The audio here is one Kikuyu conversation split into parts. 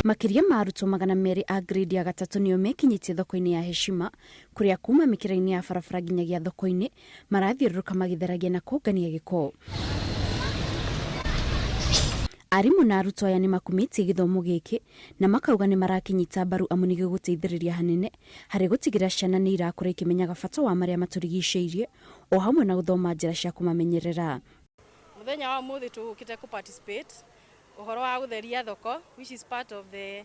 Makĩria ma arutwo 200 a grade ya gatatũ nĩo mekinyĩtie thoko-inĩ ya Heshima kũrĩa kuma mĩkĩra-inĩ ya barabara nginyagia thoko-inĩ marathiũrũrũka magĩtheragia na kũngania gĩko. Arimũ na arutwo aya nĩ makumĩtie gĩthomo gĩkĩ na makauga nĩ marakĩnyita mbaru amu nĩ gĩgũteithĩrĩria hanene harĩ gũtigĩrĩra ciana nĩ irakũra ikĩmenyaga bata wa marĩa matũrigicĩirie o hamwe na gũthoma njĩra cia kũmamenyerera. Mũthenya wa ũmũthĩ tũgũkĩte kũ participate ũhoro wa gũtheria thoko, which is part of the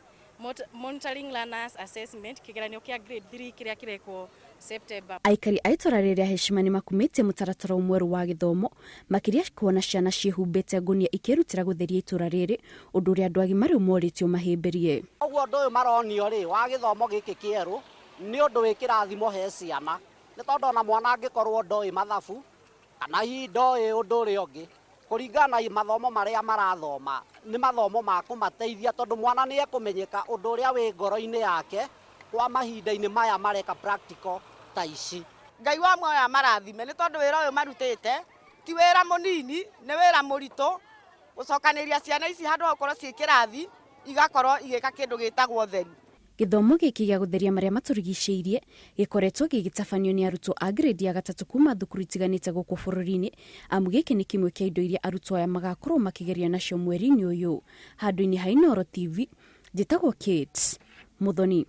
monitoring learners assessment, kĩgeranio kĩa grade 3 kĩrĩa kĩrekwo September. Aikari a itũra rĩrĩ rĩa Heshima nĩ makumĩtie mũtaratara ũyũ mwerũ wa gĩthomo, makĩria kuona ciana ciĩhumbĩte ngũnia ikĩrutĩra gũtheria itũra rĩrĩ, ũndũ ũrĩa andũ agima rĩu morĩtio mahĩmbĩrie. Ũguo ũndũ ũyũ maronio rĩ, wa gĩthomo gĩkĩ kĩerũ, nĩ ũndũ wĩ kĩrathimo he ciana, nĩ tondũ ona mwana angĩkorwo ndoĩ mathabu, kana hihi ndoĩ ũndũ ũrĩa ũngĩ, kũringana na mathomo marĩa marathoma, nĩ mathomo ma kũmateithia tondũ mwana nĩ ekũmenyeka ũndũ ũrĩa wĩ ngoro-inĩ yake kwa mahinda-inĩ maya mareka practical ta ici. Ngai wa muoyo amarathime nĩ tondũ wĩra ũyũ marutĩte ti wĩra mũnini, nĩ wĩra mũritũ gũcokanĩrĩria ciana ici handũ ha gũkorwo ciĩ kĩrathi igakorwo igĩka kĩndũ gĩtagwo ũtheru. Gĩthomo gĩkĩ gĩa gũtheria marĩa matũrigicĩirie gĩkoretwo gĩgĩtabanio nĩ arutwo a grade ya gatatũ kuma thukuru itiganĩte gũkũ bũrũri-inĩ, amu gĩkĩ nĩ kĩmwe kĩa indo iria arutwo aya magakorwo makĩgerio nacio mweri-inĩ ũyũ. Handũ-inĩ ha Inooro TV, njĩtagwo Kate Muthoni.